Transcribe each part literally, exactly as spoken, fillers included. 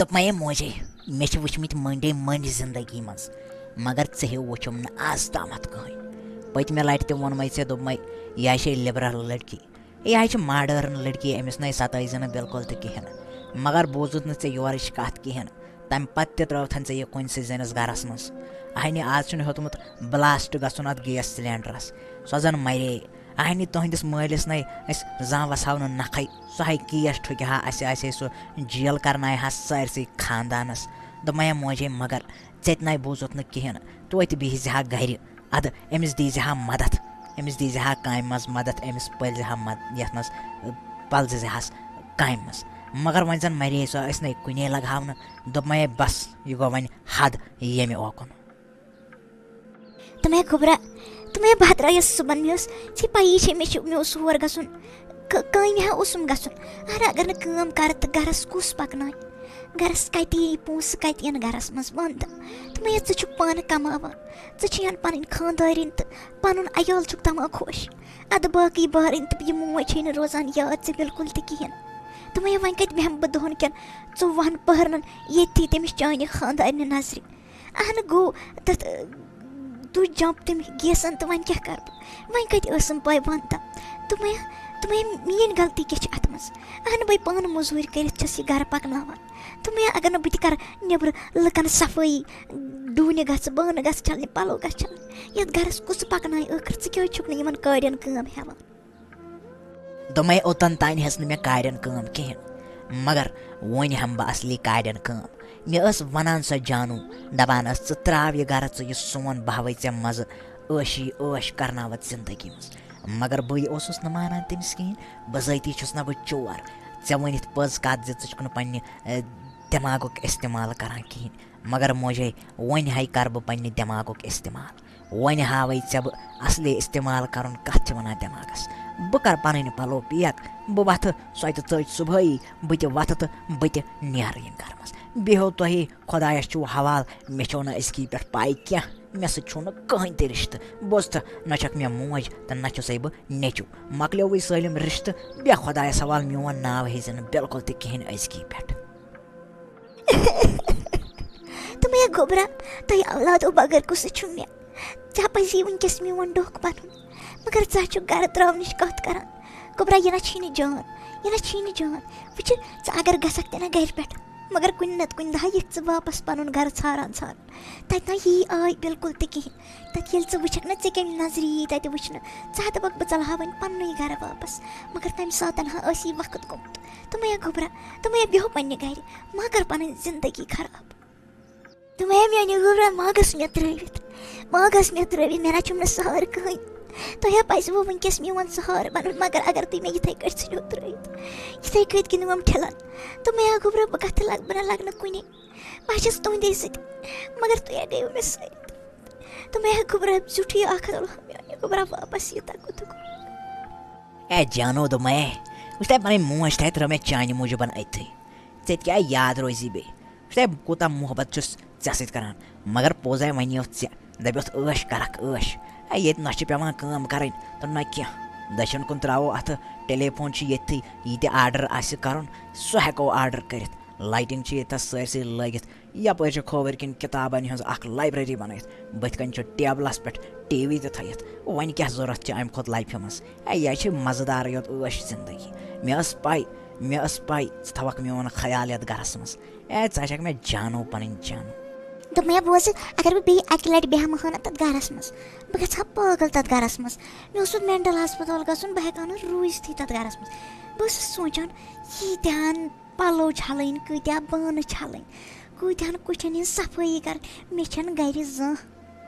دوٚپمَے، "ہے موجے، مےٚ چھِ وٕچھمٕتۍ مٔنٛڈے مٔنٛڈۍ زندگی منٛز، مگر ژےٚ ہیوٗ وٕچھُم نہٕ آز تامَتھ کٕہٕنۍ۔ پٔتمہِ لَٹہِ تہِ ووٚنمَے ژےٚ، دوٚپمَے، یہِ ہا چھے لِبرَل لٔڑکی، یہِ ہا چھِ ماڈٲرٕن لٔڑکی، أمِس نَے سَتٲے زِ نہٕ بِلکُل تہِ کِہیٖنۍ نہٕ۔ مگر بوٗزُتھ نہٕ ژےٚ یورٕچ کَتھ کِہیٖنۍ نہٕ۔ تَمہِ پَتہٕ تہِ ترٛٲوتھَن ژےٚ یہِ کُنسٕے زٔنِس گَرَس منٛز۔ اَہنہِ، آز چھُنہٕ ہیوٚتمُت بلاسٹ گژھُن اَتھ گیس سِلینڈرَس۔ سۄ زَن مَرے۔ اَہنہِ، تُہٕنٛدِس مٲلِس نَے أسۍ زانٛہہ وَسہاو نہٕ نَکھَے۔ سُہ ہَے کیس ٹھُکہِ ہا اَسہِ، اَسہِ ہے سُہ جیل کَرنایہِ ہا سٲرسٕے خاندانَس۔ دوٚپمَے، ہے موجے، مگر ژےٚ تہِ نَے بوٗزُتھ نہٕ کِہیٖنۍ نہٕ۔ توتہِ بِہزِ ہا گَرِ۔ اَدٕ أمِس دیٖزِ ہا مدد، أمِس دیٖزِ ہا کامہِ منٛز مدد، أمِس پٔلزِ ہا مد-، یَتھ منٛز، پَلزِ ہَس کامہِ منٛز۔ مگر وۄنۍ زَن مَرے سۄ، أسۍ نَے کُنے لَگہاو نہٕ۔ دوٚپمَے، ہے بَس، یہِ گوٚو وۄنۍ حد ییٚمہِ اوکُن۔ تہٕ مےٚ گوٚبرا، تہٕ مےٚ بہٕ درٛایَس صُبحن، مےٚ ٲس ژےٚ پَیی چھے، مےٚ چھُ، مےٚ اوس ہور گژھُن، ک-، کامہِ ہا اوسُم گژھُن۔ اَہرا، اگر نہٕ کٲم کَرٕ تہٕ گَرَس کُس پَکناوِ؟ گَرَس کَتہِ یی پونٛسہٕ، کَتہِ یِن گَرَس منٛز وَنٛدٕ؟ تہٕ مےٚ، ژٕ چھُکھ پانہٕ کَماوان، ژٕ چھِ یَن پَنٕنۍ خانٛدارِنۍ تہٕ پَنُن عیال چھُکھ تھاوان خۄش۔ اَدٕ باقٕے بارٕنۍ تہٕ یہِ موج چھے نہٕ روزان یاد ژےٚ بِلکُل تہِ کِہیٖنۍ۔ تہٕ مےٚ، وۄنۍ کَتہِ بیٚہمہٕ بہٕ دۄہَن کٮ۪ن ژۄوُہَن پٔہرَن ییٚتھی تٔمِس چانہِ خانٛدارنہِ نظرِ؟ اہن گوٚو، تَتھ، ٲ، دوٚد جمپ تٔمۍ گیسَن تہٕ وۄنۍ کیٛاہ کَرٕ بہٕ؟ وۄنۍ کَتہِ ٲسٕم پَے وَن تہٕ؟ دوٚپمَے، دوٚپمَے، میٛٲنۍ غلطی کیٛاہ چھِ اَتھ منٛز؟ اہن بَے، پانہٕ مٔزوٗرۍ کٔرِتھ چھَس یہِ گَرٕ پَکناوان۔ دوٚپمَے، اگر نہٕ بہٕ تہِ کَرٕ نیٚبرٕ لُکَن صفٲیی، ڈوٗنہِ گژھٕ، بانہٕ گژھٕ چھَلنہِ، پَلو گژھٕ چھَلنہِ، یَتھ گَرَس کُس پَکنایہِ ٲخٕر؟ ژٕ کیٛازِ چھُکھ نہٕ یِمَن کارٮ۪ن کٲم ہٮ۪وان؟ دوٚپمَے، اوٚتَن تانۍ ہیٚژ نہٕ مےٚ کارٮ۪ن کٲم کِہیٖنۍ، مگر وۄنۍ ہٮ۪مہٕ بہٕ اَصلی کارٮ۪ن کٲم۔ مےٚ ٲس وَنان سۄ جانو، دَپان ٲس، "ژٕ ترٛاو یہِ گَرٕ، ژٕ یہِ سون، بہٕ ہاوَے ژےٚ مَزٕ، عٲشی عٲش کَرناوَتھ زِندگی منٛز۔" مگر بٕے اوسُس نہٕ مانان تٔمِس کِہیٖنۍ۔ بِذٲتی چھُس نہ بہٕ چور۔ ژےٚ ؤنِتھ پٔز کَتھ زِ ژٕ چھُکھ نہٕ پنٛنہِ، اے، دٮ۪ماغُک استعمال کَران کِہیٖنۍ۔ مگر موجے، وۄنۍ ہَے کَرٕ بہٕ پنٛنہِ دٮ۪ماغُک استعمال۔ وۄنۍ ہاوَے ژےٚ بہٕ اَصلی استعمال کَرُن کَتھ چھِ وَنان دٮ۪ماغَس۔ بہٕ کَرٕ پَنٕنۍ پَلو پیک، بہٕ وَتھٕ، سۄ تہِ ژٔج صُبحٲیی، بہٕ تہِ وَتھٕ تہٕ بہٕ تہِ نیرٕ ییٚمہِ گَرٕ منٛز۔ بیٚہو تۄہے، خۄدایَس چھُو حوال، مےٚ چھو نہٕ أزکی پٮ۪ٹھ پَے کینٛہہ، مےٚ سۭتۍ چھُو نہٕ کٕہٕنۍ تہِ رِشتہٕ۔ بوز تہٕ، نہ چھَکھ مےٚ موج تہٕ نہ چھُسَے بہٕ نیٚچوٗ۔ مۄکلیووٕے سٲلِم رِشتہٕ، بیٚہہ خۄدایَس حوال، میون ناو ہیٚزِ نہٕ بِلکُل تہِ کِہیٖنۍ أزکی پٮ۪ٹھ۔ تہٕ مےٚ گوٚبرا، تۄہہِ اولادو بغٲر کُس چھُ مےٚ؟ ژےٚ پَزی وٕنکیٚس میون ڈوٚکھ بَنُن، مگر ژٕ ہا چھُکھ گَرٕ ترٛاونٕچ کَتھ کَران۔ گوٚبرا، یہِ نہ چھی نہٕ جان، یہِ نہ چھی نہٕ جان۔ وٕچھِ، ژٕ اگر گژھکھ تہِ نہ گَرِ پٮ۪ٹھ، مگر کُنہِ نَتہٕ کُنہِ دۄہ ہا یِکھ ژٕ واپَس پَنُن گَرٕ ژھاران ژھاران۔ تَتہِ نہ یی آے بِلکُل تہِ کِہیٖنۍ۔ تَتہِ ییٚلہِ ژٕ وٕچھکھ نہ، ژےٚ کَمہِ نظرِ یی تَتہِ وٕچھنہٕ، ژٕ ہا دَپَکھ، "بہٕ ژَلہٕ ہا وۄنۍ پَننُے گَرٕ واپَس"۔ مگر تَمہِ ساتَن ہا ٲسی وقت گوٚمُت۔ تہٕ مےٚ گوٚبرا، تہٕ مےٚ بیٚہو پنٛنہِ گَرِ، ما کَر پَنٕنۍ زِندگی خراب۔ تہٕ مےٚ، میٛانہِ گوٚبرا، ما گٔژھ مےٚ ترٛٲوِتھ، ما گٔژھ مےٚ ترٛٲوِتھ، مےٚ نہ چھُم نہٕ سہارٕ کٕہٕنۍ۔ تۄہہِ ہا پَزِوٕ وٕنکیٚس میون سہارٕ بَنُن، مگر اگر تُہۍ مےٚ یِتھَے کٔٹھۍ ژھٕنِو ترٛٲوِتھ، یِتھَے کٔٹھۍ گِنٛدِو یِم ٹھِلَن، تہٕ مےٚ گوٚبرا، بہٕ کَتھٕ لَگ-، بہٕ نہ لَگہٕ نہٕ کُنے۔ بہٕ ہا چھَس تُہٕنٛدے سۭتۍ، مگر تُہۍ ہا گٔیِو مےٚ سۭتۍ۔ تہٕ مےٚ ہا گوٚبرا زیُٹھٕے اکھ ہتھ، میٛانہِ گوٚبرا واپس یہِ تَکُن تُکُن۔ اے جانو دوٚپمَے، وٕچھ تۄہہِ پَنٕنۍ موج تھایہِ ترٛٲو مےٚ چانہِ موٗجوٗبَن أتھٕے۔ ژےٚ تہِ کیٛاہ یاد روزی بیٚیہِ؟ وٕچھ تۄہہِ بہٕ کوٗتاہ محبت چھُس ژےٚ سۭتۍ کَران، مگر پوٚز ہے وَنیو ژےٚ، دَپیوتھ عٲش کَرَکھ عٲش۔ اے ییٚتہِ نہ چھِ پٮ۪وان کٲم کَرٕنۍ تہٕ نہ کینٛہہ۔ دٔچھُن کُن ترٛاوو اَتھٕ، ٹیلی فون چھُ ییٚتھٕے، یہِ تہِ آرڈر آسہِ کَرُن، سُہ ہٮ۪کو آرڈر کٔرِتھ۔ لایٹِنٛگ چھِ ییٚتہِ تھَس سٲرسٕے لٲگِتھ۔ یَپٲرۍ چھِ کھووٕرۍ کِنۍ کِتابَن ہٕنٛز اَکھ لایبرٔری بَنٲیِتھ۔ بٕتھِ کَنۍ چھُ ٹیبلَس پٮ۪ٹھ ٹی وی تہِ تھٲیِتھ۔ وۄنۍ کیٛاہ ضوٚرَتھ چھِ اَمہِ کھۄتہٕ لایفہِ منٛز؟ اے، یہِ چھِ مَزٕدارٕے یوت عٲش زِندگی۔ مےٚ ٲس پَے، مےٚ ٲس پَے ژٕ تھاوَکھ میون خیال یَتھ گَرَس منٛز۔ اے، ژٕ ہا چھَکھ مےٚ جانو پَنٕنۍ جانو۔ دوٚپمَے، بوزٕ، اگر بہٕ بیٚیہِ اَکہِ لَٹہِ بیٚہمہٕ ہا نہ تَتھ گَرَس منٛز، بہٕ گژھٕ ہا پٲگل تَتھ گَرَس منٛز۔ مےٚ اوس سُہ مٮ۪نٹَل ہَسپَتال گژھُن، بہٕ ہٮ۪کہٕ ہا نہٕ روٗزتھٕے تَتھ گَرَس منٛز۔ بہٕ ٲسٕس سونٛچان، ییٖتیٛاہَن پَلو چھَلٕنۍ، کۭتیٛاہ بانہٕ چھَلٕنۍ، کۭتیٛاہَن کُٹھٮ۪ن ہِنٛز صفٲیی کَرٕنۍ۔ مےٚ چھَنہٕ گَرِ زانٛہہ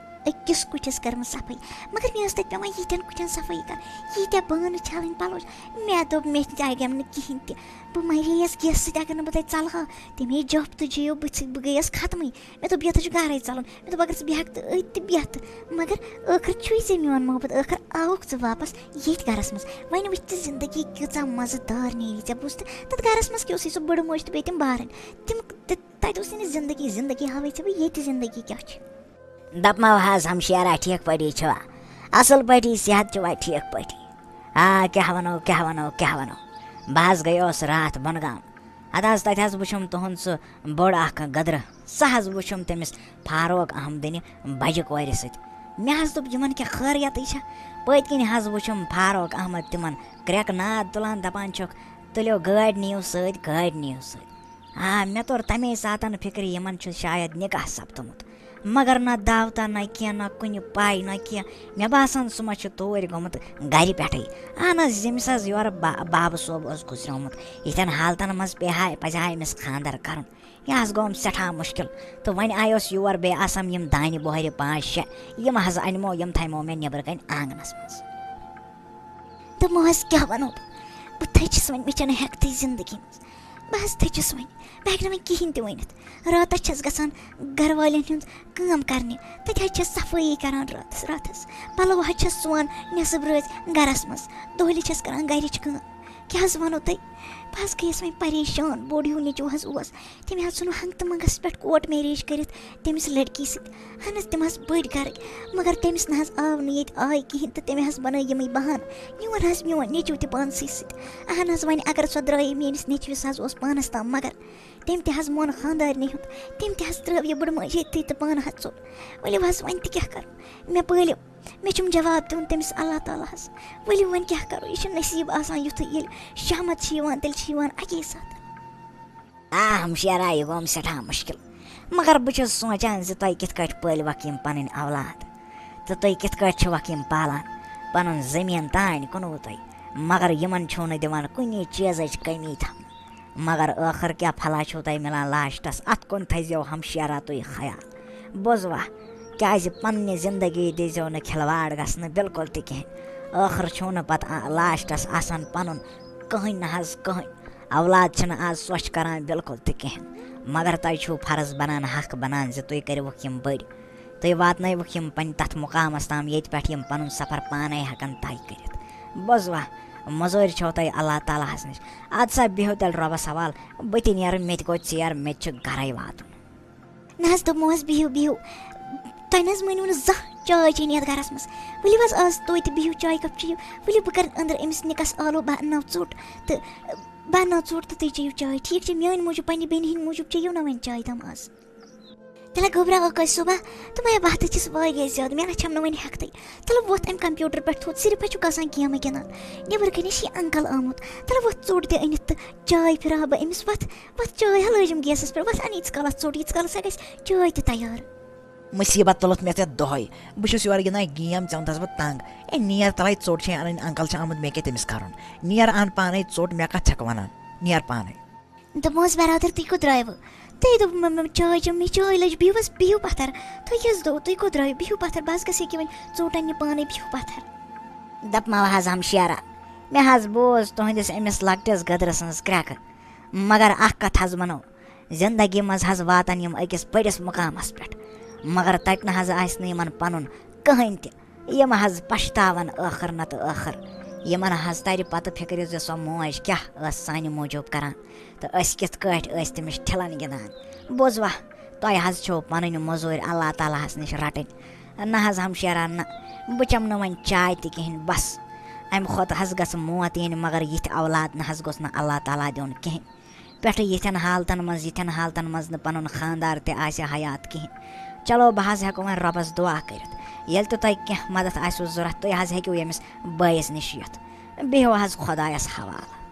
أکِس کُٹھِس کٔرمٕژ صفٲیی، مگر مےٚ ٲس تَتہِ پٮ۪وان ییٖتیٛاہَن کُٹھٮ۪ن صفٲیی کَرٕنۍ، ییٖتیٛاہ بانہٕ چھَلٕنۍ، پَلو چھَ-، مےٚ دوٚپ، مےٚ تہِ تَگٮ۪م نہٕ کِہیٖنۍ تہِ۔ بہٕ مَرییَس گیسہٕ سۭتۍ، اگر نہٕ بہٕ تَتہِ ژَلہٕ ہا، تٔمۍ ہے جَپھ تہٕ جیو بٕتھِ، بہٕ گٔیَس ختمٕے۔ مےٚ دوٚپ، یَتھ چھُ گَرَے ژَلُن۔ مےٚ دوٚپ، اگر ژٕ بیٚہَکھ تہٕ أتۍ تہٕ بیٚہہ تہٕ، مگر ٲخٕر چھُے ژےٚ میون محبت، ٲخٕر آوُکھ ژٕ واپَس ییٚتھۍ گَرَس منٛز۔ وۄنۍ وٕچھ ژٕ زِندگی کۭژاہ مَزٕدار نیری ژےٚ۔ بوٗز تہٕ، تَتھ گَرَس منٛز کیٛاہ اوسُے سُہ بٔڑٕ موج تہٕ بیٚیہِ تِم بارٕنۍ۔ تِم تہِ، تَتہِ اوس نہٕ زِندگی، زِندگی ہاوٕے ژےٚ بہٕ ییٚتہِ زِندگی کیٛاہ چھِ۔ دَپمو حظ ہمشیرا، ٹھیٖک پٲٹھی چھِوا؟ اَصٕل پٲٹھی صحت چھِوا ٹھیٖک پٲٹھی؟ آ، کیٛاہ وَنو، کیٛاہ وَنو، کیٛاہ وَنو؟ بہٕ حظ گٔیوس راتھ بۄنہٕ گام۔ اَدٕ حظ، تَتہِ حظ وٕچھُم تُہُنٛد سُہ بوٚڑ اَکھ گٔدرٕ، سُہ حظ وٕچھُم تٔمِس فاروق احمدٕنہِ بَجہِ کورِ سۭتۍ۔ مےٚ حظ دوٚپ، یِمَن کیٛاہ خٲریَتٕے چھےٚ؟ پٔتۍ کِنۍ حظ وٕچھُم فاروق احمد تِمَن کرٛٮ۪کہٕ ناد تُلان، دَپان چھُکھ، "تُلِو گٲڑۍ نِیِو سۭتۍ، گٲڑۍ نِیِو سۭتۍ۔" آ، مےٚ توٚر تَمے ساتَن فِکرِ، یِمَن چھُ شاید نِکاح سَپدُمُت۔ مگر نہ دعوتہ، نہ کینٛہہ، نہ کُنہِ پاے، نہ کینٛہہ۔ مےٚ باسان، سُہ ما چھُ توٗرۍ گوٚمُت گرِ پٮ۪ٹھٕے۔ اہن حظ، ییٚمِس حظ یورٕ با-، بابہٕ صٲب اوس گُزریومُت۔ یِتھٮ۪ن حالتن منٛز پیٚیہِ ہا، پزِ ہا أمِس خانٛدر کرُن۔ یہِ حظ گوٚوم سٮ۪ٹھاہ مُشکِل۔ تہٕ وۄنۍ آیوس یور، بیٚیہِ آسم یِم دانہِ بۄہرِ پانٛژھ شےٚ، یِم حظ أنمو، یِم تھایمو مےٚ نیٚبرٕ کنہِ آنٛگنس منٛز۔ دوٚپمو حظ، کیٛاہ وَنو بہٕ؟ بہٕ تھٔچِس وۄنۍ، مےٚ چھَنہٕ ہٮ۪کتھٕے زِندگی منٛز۔ بہٕ حظ تھٔچِس وۄنۍ، بہٕ ہٮ۪کہٕ نہٕ وۄنۍ کِہیٖنۍ تہِ ؤنِتھ۔ راتَس چھَس گژھان گَرٕ والٮ۪ن ہُنٛد کٲم کَرنہِ، تَتہِ حظ چھَس صفٲیی کَران راتَس راتَس، پَلو حظ چھَس سُوان نٮ۪صٕب رٲژ گَرَس منٛز، دۄہلہِ چھَس کَران گَرِچ کٲم۔ کیٛاہ حظ وَنو تۄہہِ؟ بہٕ حظ گٔیَس وۄنۍ پریشان، بوٚڑ ہیوٗ نیٚچوٗ حظ اوس، تٔمۍ حظ ژھُن ہنٛگتہٕ منٛگَس پٮ۪ٹھ court marriage کٔرِتھ تٔمِس لٔڑکی سۭتۍ۔ اہن حظ، تِم حظ بٔڑۍ گَرٕکۍ، مگر تٔمِس نہ حظ آو نہٕ ییٚتہِ آے کِہیٖنۍ تہٕ تٔمۍ حظ بَنٲے یِمٕے بَہانہٕ، نیوٗن حظ میون نیٚچوٗ تہِ پانسٕے سۭتۍ۔ اہن حظ، وۄنۍ اگر سۄ درٛایے، میٲنِس نیٚچوِس حظ اوس پانَس تام، مگر تٔمۍ تہِ حظ مون خانٛدارنہِ ہُنٛد، تٔمۍ تہِ حظ ترٛٲو یہِ بٕڑٕ مٲج ییٚتھی تہٕ پانہٕ حظ ژوٚل۔ ؤلِو حظ، وۄنۍ تہِ کیٛاہ کَرو؟ مےٚ پٲلِو، مےٚ چھُم جواب دیُن تٔمِس اللہ تعالیٰ ہَس۔ ؤلِو وۄنۍ کیٛاہ کَرو، یہِ چھُ نصیٖب آسان یُتھُے، ییٚلہِ شامت چھِ یِوان، تیٚلہِ چھِ یِوان اَکے ساتہٕ۔ آ، ہمشیرا، یہِ گوٚوم سٮ۪ٹھاہ مُشکِل۔ مگر بہٕ چھُس سونٛچان زِ تۄہہِ کِتھ کٲٹھۍ پٲلۍوکھ یِم پنٕنۍ اولاد؟ تہٕ تُہۍ کِتھ کٲٹھۍ چھِوکھ یِم پالان؟ پنُن زٔمیٖن تام کُنوُ تۄہہِ، مگر یِمن چھِو نہٕ دِوان کُنی چیٖزٕچ کٔمی تھاونہٕ۔ مگر ٲخٕر کیٛاہ پھلا چھُو تۄہہِ مِلان لاسٹس؟ اتھ کُن تھٲیزیو ہمشیرا تُہۍ خیال۔ بوزوا، کیٛازِ پننہِ زندگی دیٖزیو نہٕ کھلواڑ گژھنہٕ بِلکُل تہِ کِہیٖنۍ۔ ٲخٕر چھُو نہٕ پتہٕ آ-، لاسٹس آسان پنُن کٕہٕنۍ نہ حظ کٕہٕنۍ۔ اولاد چھِنہٕ آز سۄچھ کران بِلکُل تہِ کِہیٖنۍ، مگر تۄہہِ چھُو فرض بنان، حق بنان زِ تُہۍ کٔرِوُکھ یِم بٔڑۍ، تُہۍ واتنٲیوُکھ یِم پنٕنۍ تَتھ مُقامَس تام، ییٚتہِ پٮ۪ٹھ یِم پَنُن سفر پانَے ہٮ۪کَن طے کٔرِتھ۔ بوزوا، مٔزوٗرۍ چھو تۄہہِ اللہ تعالیٰ ہَس نِش۔ اَدٕ سا بِہِو تیٚلہِ رۄبَس حوال، بہٕ تہِ نیرٕ، مےٚ تہِ گوٚو ژیر، مےٚ تہِ چھُ گَرَے واتُن۔ نہ حظ، دوٚپمو حظ، بِہِو، بِہِو۔ تۄہہِ نہ حظ مٲنِو نہٕ زانٛہہ چاے چیٚنۍ یَتھ گَرَس منٛز۔ ؤلِو حظ آز توتہِ بِہِو، چاے کَپ چیٚیِو۔ ؤلِو بہٕ کَرٕ أنٛدرٕ أمِس نِکَس آلو، بہٕ اَنناو ژوٚٹ تہٕ بہٕ اَنناو ژوٚٹ تہٕ تُہۍ چیٚیِو چاے، ٹھیٖک چھا؟ میٛانہِ موٗجوٗب، پنٛنہِ بیٚنہِ ہِنٛدِ موٗجوٗب چیٚیِو نہ وۄنۍ چاے دَم آز۔ تیٚلہِ گوٚبرا آکاش صٲبا، تہٕ بہٕ بہٕ تہِ چھَس واریاہ زیادٕ، مےٚ نہ چھَم نہٕ وۄنۍ ہٮ۪کتھٕے۔ تَلہٕ وۄتھ اَمہِ کمپیوٗٹر پٮ۪ٹھ تھوٚد، صرف حظ چھُکھ آسان گیمہٕ گِنٛدان۔ نیٚبرٕ کَنہِ چھِ یہِ انکل آمُت، تَلہٕ وۄتھ ژوٚٹ دِ أنِتھ تہٕ چاے پھِراو بہٕ أمِس۔ وۄتھ، وۄتھ چاے ہا لٲجِم گیسَس پٮ۪ٹھ، وۄتھ اَن ییٖتِس کالَس ژوٚٹ، ییٖتِس کالَس ہا گژھِ چاے تہِ تیار۔ مُصیٖبت تُلُتھ مےٚ ژےٚ دۄہَے، بہٕ چھُس یورٕ گِنٛدان گیم، ژےٚ ووٚنتھَس بہٕ تنٛگ۔ اے نیر، تَلَے ژوٚٹ چھے اَنٕنۍ، انکل چھِ آمُت، مےٚ کیٛاہ تٔمِس کَرُن؟ نیر اَن پانَے ژوٚٹ، مےٚ کَتھ چھَکھ وَنان؟ نیر پانَے۔ دوٚپمَس، "برادر، تُہۍ کوٚت درٛایوٕ؟" تٔمۍ دوٚپ، "مےٚ، مےٚ چاے چیٚم، مےٚ چاے لٔج، بِہِو حظ، بِہِو پَتھر۔ تُہۍ کیٛاہ حظ دوٚپ، تُہۍ کوٚت درٛایِو؟ بِہِو پَتھر، بہٕ حظ گژھٕ ییٚکیٛاہ وۄنۍ ژوٚٹ اَننہِ پانَے، بِہِو پَتھر۔" دَپمَو حظ ہمشیرا، مےٚ حظ بوز تُہٕنٛدِس أمِس لۄکٹِس گٔدرٕ سٕنٛز کرٛٮ۪کہٕ، مگر اَکھ کَتھ حظ وَنو، زِندگی منٛز حظ واتَن یِم أکِس بٔڑِس مُقامَس پٮ۪ٹھ، مگر تَتہِ نہ حظ آسہِ نہٕ یِمَن پَنُن کٕہٕنۍ تہِ۔ یِم حظ پَشتاوَن ٲخٕر نَتہٕ ٲخٕر۔ یِمَن حظ تَرِ پَتہٕ فِکرِ زِ سۄ موج کیٛاہ ٲس سانہِ موٗجوٗب کَران تہٕ أسۍ کِتھ کٲٹھۍ ٲسۍ تٔمِس ٹھِلَن گِنٛدان۔ بوزوا، تۄہہِ حظ چھو پَنٕنۍ مٔزوٗرۍ اللہ تعالیٰ ہَس نِش رَٹٕنۍ۔ نہ حظ ہمشیرا، نہ، بہٕ چَمہٕ نہٕ وۄنۍ چاے تہِ کِہیٖنۍ، بَس۔ اَمہِ کھۄتہٕ حظ گژھِ موت یِنۍ، مگر یِتھۍ اولاد نہ حظ گوٚژھ نہٕ اللہ تعالیٰ دیُن کِہیٖنۍ۔ پٮ۪ٹھٕ یِتھٮ۪ن حالتن منٛز، یِتھٮ۪ن حالتن منٛز نہٕ پنُن خانٛدار تہِ آسہِ حیات کِہیٖنۍ۔ چلو، بہٕ حظ ہٮ۪کہٕ وۄنۍ رۄبس دُعا کٔرِتھ۔ ییٚلہِ تہِ تۄہہِ کینٛہہ مدد آسِوٕ ضوٚرتھ، تُہۍ حظ ہیٚکِو ییٚمِس بٲیِس نِش یِتھ۔ بِہِو حظ خۄدایس حوالہٕ۔